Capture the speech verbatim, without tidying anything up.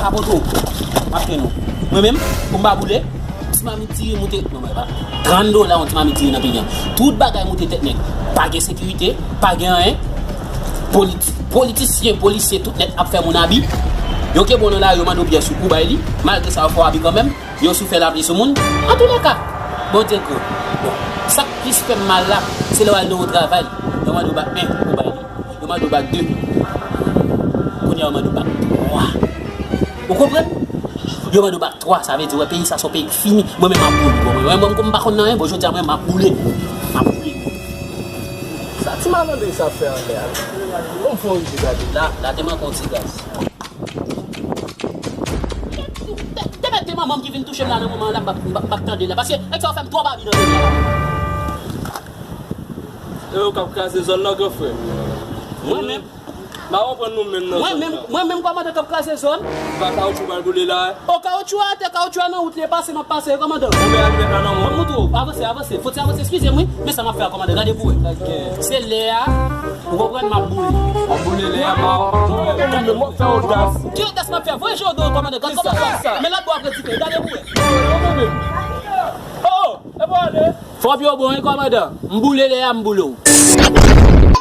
Kapoto, m ap tann ou. Mwen menm, pou m pa boule, ti mamit diri moute, non, mwen pa. Trant dola yon ti mamit diri nan peyi a. Tout bagay moute tèt nèg. Pa gen sekirite, pa gen anyen. Politi-, politisyen, polisye, tout nèt ap fè moun abi. Yo kenbe w nan lari, yo mande w pyès ou, ou bay li. Malgre sa, yo fè w abi kanmenm. Yo sou fè lapli sou moun. Antouleka, Bondye gran. Bon, sa k plis fè m mal la, se lè w al nan yon travay, yo mande w bak en, ou bay li. Yo mande w bak de. Kounye a, yo mande w bak twa. Ou konprann? Yo mande w bak twa, sa vle di, wè, peyi sa se yon peyi k fini. Mwen menm, m ap boule. Bon, mwen menm, kòm m pa konn anyen, bon, jodi a, mwen, m ap boule. M ap boule. Sa ti malandren sa fè anlè a? Bon, fò rive gade. La, la, te manke yon ti gaz. Te, te mèt te manman m ki vin touche m la nan moman an la, m p ap, m p ap, m p ap tande la. Paske nèg sa yo fè m twò babi nan zòn nan. E yo k ap kraze zòn nan, gran frè. Mwen menm. M pa konprann nou menm nan zòn nan. Mwen menm, mwen menm kòmandan k ap kraze zòn. Pa kawotchou pral boule la. O, kawotchou atè, kawotchou a nan wout li, e pase m ap pase, kòmandan. Bon, men al met la nan mwen. Ban m montre w. Avanse, avanse. Fò ti avanse, eskize m, wi. Men sa m ap fè a, kòmandan, gade pou wè. Se lè a, ou konprann, m ap boule. W ap boule lè a, m ap, mwen menm, m ap fè odas. Ki odas m ap fè? Voye je w do, kòmandan, gad kòman sa. Men lòt bò ap retire, gade pou wè. O, o, e pou ale. Fò pye w bon, wi, kòmandan. M boule lè a, m boule w.